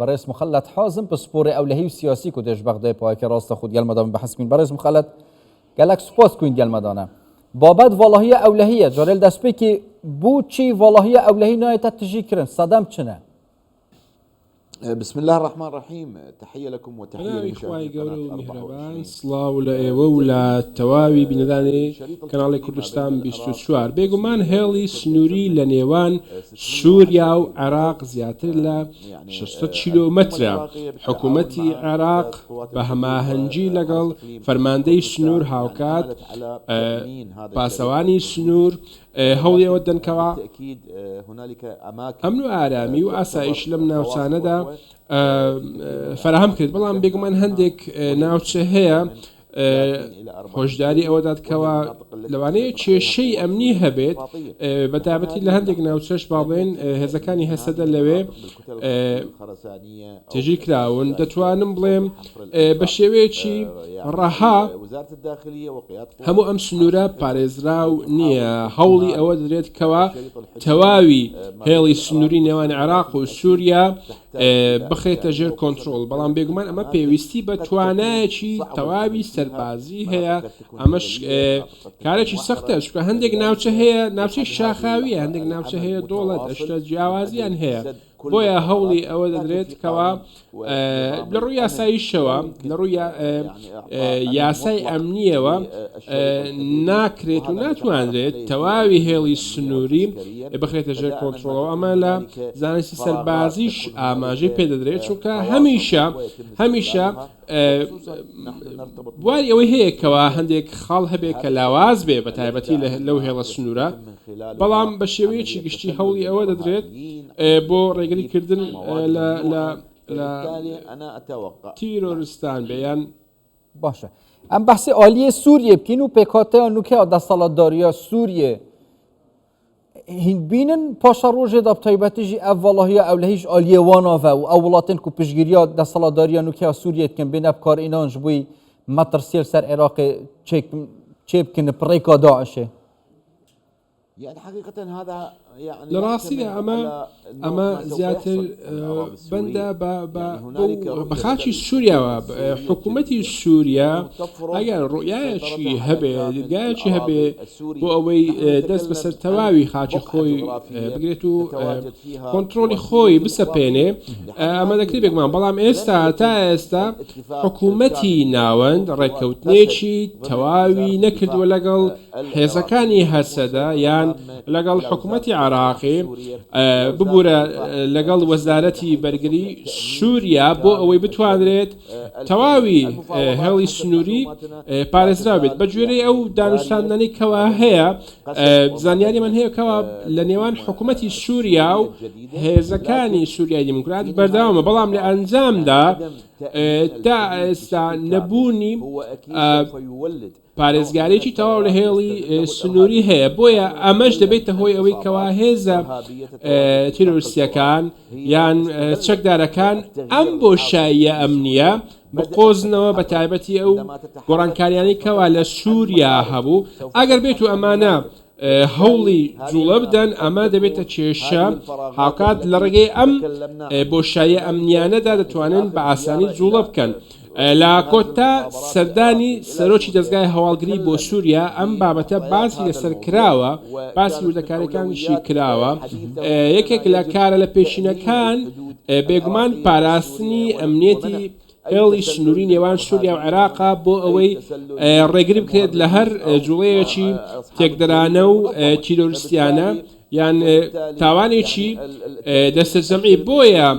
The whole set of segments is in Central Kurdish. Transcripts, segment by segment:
بەڕێز مخەلەد حازم پسپۆڕی ئەولەهی و سیاسی کو دێژ بەغدای پایەکی ڕاستە خود گەل مەدام بەحس کوین بەڕێز مخەلەد گەلەک سوپاس کوین گەل مەدانە بابەت ڤاڵاهیە ئەولەهیە جارێل دەستپێکی بوو چی ڤاڵاهیە ئەولەهی نایەتە تژی کرن سەدەم چنە؟ بسم اللە الرحمن الرحیم تحیە لکم و تحیە بەناوی خوای لمشاهدین گەورە قناة و میهرەبان 24. سڵاو لە ئێوە و لە تەواوی بینەرانی کەناڵی کوردستان 24 بێگومان هێڵی سنووری لە نێوان سووریا و عێراق زیاتر لە 600 کیلۆمەترە حکوومەتی عێراق بە هەماهەنگی لەگەڵ فەرماندەی سنوور هاوکات پاسەوانی سنوور هەوڵی ئەوە دەدەن کەوا ئەمن و ئارامی و ئاسایش لەم ناوچانەدا فەراهەم کرد بەڵام بێگومان هەندێک ناوچە هەیە هۆشداری ئەوەدات کەوا لەوانەیە کێشەی ئەمنی هەبێت بە تایبەتی لە هەندێک ناوچەش با بڵێن هێزەکانی هەسەدە لەوێ تێژی کراون دەتوانم بڵێم بە شێوەیەکی ڕەها هەموو ئەم سنوورە پارێزراو نییە، هەوڵی ئەوە دەدرێت کەوا تەواوی هێڵی سنووری نێوان عێراق و سووریا بخرێتە ژێر کۆنترۆڵ، بەڵام بێگومان ئەمە پێویستی بە توانایەکی تەواوی سەربازی هەیە، ئەمەش کارێکی سەختە، چونکە هەندێک ناوچە هەیە ناوچەی شاخاوییە، هەندێک ناوچە هەیە دۆڵە دەشتە جیاوازیان هەیە. بۆیە هەوڵی ئەوە دەدرێت کەوا لە ڕووی یاساییشەوە لە ڕووی یاسای ئەمنیەوە ناکرێت و ناتوانرێت تەواوی هێڵی سنووری بخرێتە ژێر کۆنترۆڵەوە ئەمە لە زانستی سەربازیش ئاماژەی پێدەدرێت چونکە هەمیشە هەمیشە بواری ئەوەی هەیە کەوا هەندێک خاڵ هەبێت کە لاواز بێ بە تایبەتی لەو هێڵە سنوورە بەڵام بە شێوەیەکی گشتی هەوڵی ئەوە دەدرێت بۆ ڕێگری کردن لە تیرۆرستان بێ یان باشە ئەم بەحسی ئالیە سووریە بکەین و پێکهاتەیە نوکەیە دەسەڵاتداریە سووریە هین بینن پاشا ڕۆژێ دا بتایبەتی ژی ئەv ڤاڵاهیا ئەولەهیش ئالیێ واناڤە و ئەو وڵاتێن کو پشتگیریا دەسەڵاتدارییا نوکیا سووریە دکەن بێنە بکارئینان ji بۆی مەترسیە سەر عێراقێ چێ بکەن پڕێکا داعشێ. لە ڕاستیدا ئەمە ئەمە زیاتر بەندە بە بە بە خاکی سووریاوە حکوومەتی سووریا ئەگەر ڕوئیایەکی هەبێ دیدگایەکی هەبێ بۆ ئەوەی دەست بەسەر تەواوی خاکی خۆی بگرێت و کۆنترۆڵی خۆی بسەپێنێ ئەمە دەکرێت بێگومان بەڵام ئێستا تا ئێستا حکوومەتی ناوەند ڕێککەوتنێکی تەواوی نەکردووە لەگەڵ هێزەکانی هەسەدە یان لەگەڵ حکوومەتی عراقی ببوورە لەگەڵ وەزارەتی بەرگری سووریا بۆ ئەوەی بتوانرێت تەواوی هێڵی سنووری پارێزراو بێت. بەگوێرەی ئەو دانوستاندنانەی کەوا هەیە، زانیاریمان هەیە کەوا لە نێوان حکوومەتی سووریا و هێزەکانی سووریای دیموکرات بەردەوامە، بەڵام لە ئەنجامدا تا ئێستا نەبوونی پارێزگاریی تەواو لە هێڵی سنووری هەیە، بۆیە ئەمەش دەبێتە هۆی ئەوەی کەوا هێزە تیرۆریستییەکان یان چەکدارەکان ئەم بۆشاییە ئەمنییە بقۆزنەوە بە تایبەتی ئەو گۆڕانکاریانەی کەوا لە سووریا هەبوو ئەگەر بێت و ئەمانە هەوڵی جوڵە بدەن ئەمە دەبێتە کێشە، هاوکات لە ڕێگەی ئەم بۆشاییە ئەمنییانەدا دەتوانن بە ئاسانی جوڵە بکەن. لە کۆتا سەردانی سەرۆکی دەزگای هەواڵگری بۆ سووریا ئەم بابەتە باسی لەسەر کراوە، باسی وردەکارییەکانیشی کراوە، یەکێک لە کارە لەپێشینەکان بێگومان پاراستنی ئەمنیەتی هێڵی سنووری نێوان سووریا و عێراقە بۆ ئەوەی ڕێگری بکرێت لە هەر جوڵەیەکی تێکدەرانە و تیرۆریستیانە یان تاوانێکی دەستەجەمعی بۆیە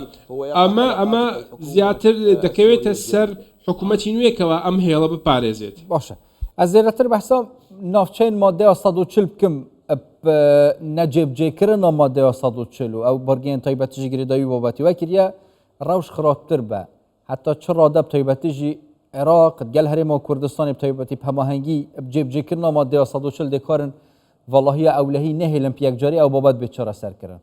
ئەمە ئەمە زیاتر دەکەوێتە سەر حکوومەتی نوێکەوە ئەم هێڵە بپارێزێت. باشە ئەز زێدەتر بەحسا ناوچەین مادەیا 140 بکەم نەجێبجێکردنا مادەیا 140 و ئەو بڕگەیان تایبەتیژی گرێداوی بابەتی وەکریە ڕەوش خراپتر بە هەتا چ ڕادە بتایبەتی ژی عێراق گەل هەرێما کوردستانی بتایبەتی هەماهەنگی جێبجێکردنا مادەیا 140 دێکارن ڤاڵاهیا ئەولەهی نەهێلن پیەکجاری ئەو بابەت بێ چارەسەرکردن.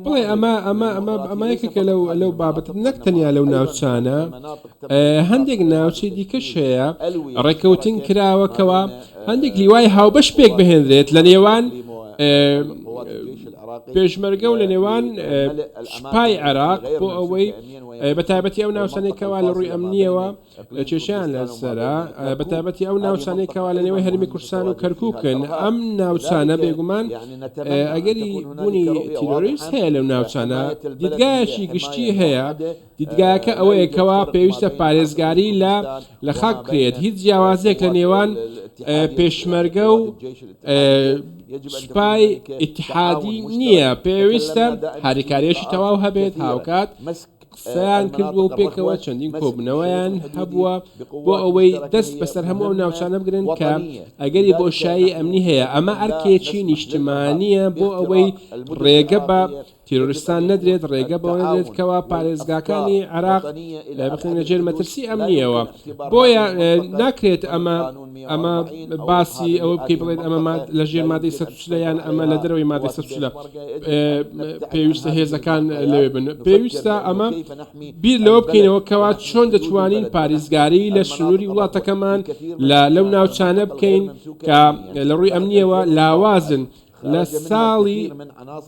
بڵێ ئەمە ئەمە ئەمە ئەمە یەکێکە لەو لەو بابەتە نەک تەنیا لەو ناوچانە هەندێک ناوچەی دیکەش هەیە ڕێککەوتن کراوە کەوا هەندێک لیوای هاوبەش پێک بهێنرێت لە نێوان. پێشمەرگە و لە نێوان سوپای عێراق بۆ ئەوەی بە تایبەتی ئەو ناوچانەی کەوا لە ڕووی ئەمنیەوە کێشیان لەسەرە بە تایبەتی ئەو ناوچانەی کەوا لە نێوەی هەرمی کوردستان و کەرکووکن ئەم ناوچانە بێگومان ئەگەری بوونی تیرۆریست هەیە لەو ناوچانە دیدگایەکی گشتی هەیە دیدگایەکە ئەوەیە کەوا پێویستە پارێزگاری لە لە خاک بکرێت هیچ جیاوازێک لە نێوان پێشمەرگە و سوپای ئیتحادی نییە پێویستە هاریکاریەکی تەواو هەبێت هاوکات قسەیان کردووە و پێکەوە چەندین کۆبوونەوەیان هەبووە بۆ ئەوەی دەست بەسەر هەموو ئەو ناوچانە بگرن کە ئەگەری بۆشایی ئەمنی هەیە ئەمە ئەرکێکی نیشتمانییە بۆ ئەوەی ڕێگە بە تیرۆریستان نەدرێت، ڕێگە بەوە نەدرێت کەوا پارێزگاکانی عێراق بخرێنە ژێر مەترسی ئەمنییەوە. بۆیە ناکرێت ئەمە ئەمە باسی ئەوە بکەی بڵێت ئەمە لە ژێر مادەی 140 یان ئەمە لە دەرەوەی مادەی 140 پێویستە هێزەکان لەوێ بن. پێویستە ئەمە بیر لەوە بکەینەوە کەوا چۆن دەتوانین پارێزگاری لە سنووری وڵاتەکەمان لە لەو ناوچانە بکەین کە لە ڕووی ئەمنییەوە لاوازن. لە ساڵی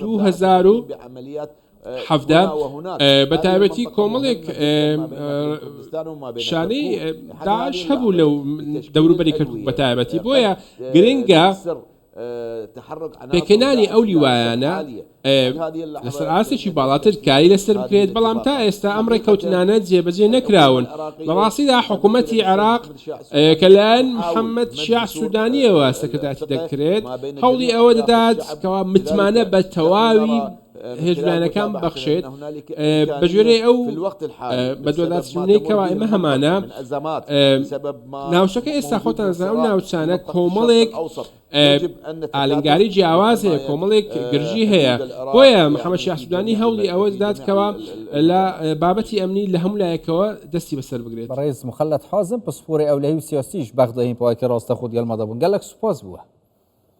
2017 بە تایبەتی کۆمەڵێک شانەی داعش هەبوو لەو دەوروبەری کەرکوک بە تایبەتی بۆیە گرنگە پێکهێنانی ئەو لیوایانە لەسەر ئاستێکی باڵاتر کاری لەسەر بکرێت، بەڵام تا ئێستا ئەم ڕێککەوتنانە جێبەجێ نەکراون. لە ڕاستیدا حکوومەتی عێراق کە لەلایەن محەممەد شیاع سوودانییەوە سەرکردایەتی دەکرێت، هەوڵی ئەوە دەدات کەوا متمانە بە تەواوی هێز و لایەنەکان ببەخشێت، بەگوێرەی ئەو بەدواداچوونەی کەوا ئێمە هەمانە، ناوچەکە ئێستا خۆتان ئەو ناوچانە کۆمەڵێک ئالنگاری جیاواز هەیە، کۆمەڵێک گرژی هەیە، بۆیە محەمەد شیاع سودانی هەوڵی ئەوە دەدات کەوا لە بابەتی ئەمنی لە هەموو لایەکەوە دەستی بەسەر بگرێت. بەڕێز موخەلەد حازم پسپۆڕی ئەولەهی و سیاسیش بەغداهین پایەکی ڕاستەخۆ دگەل مەدە بوون گەلەک سوپاس بووە.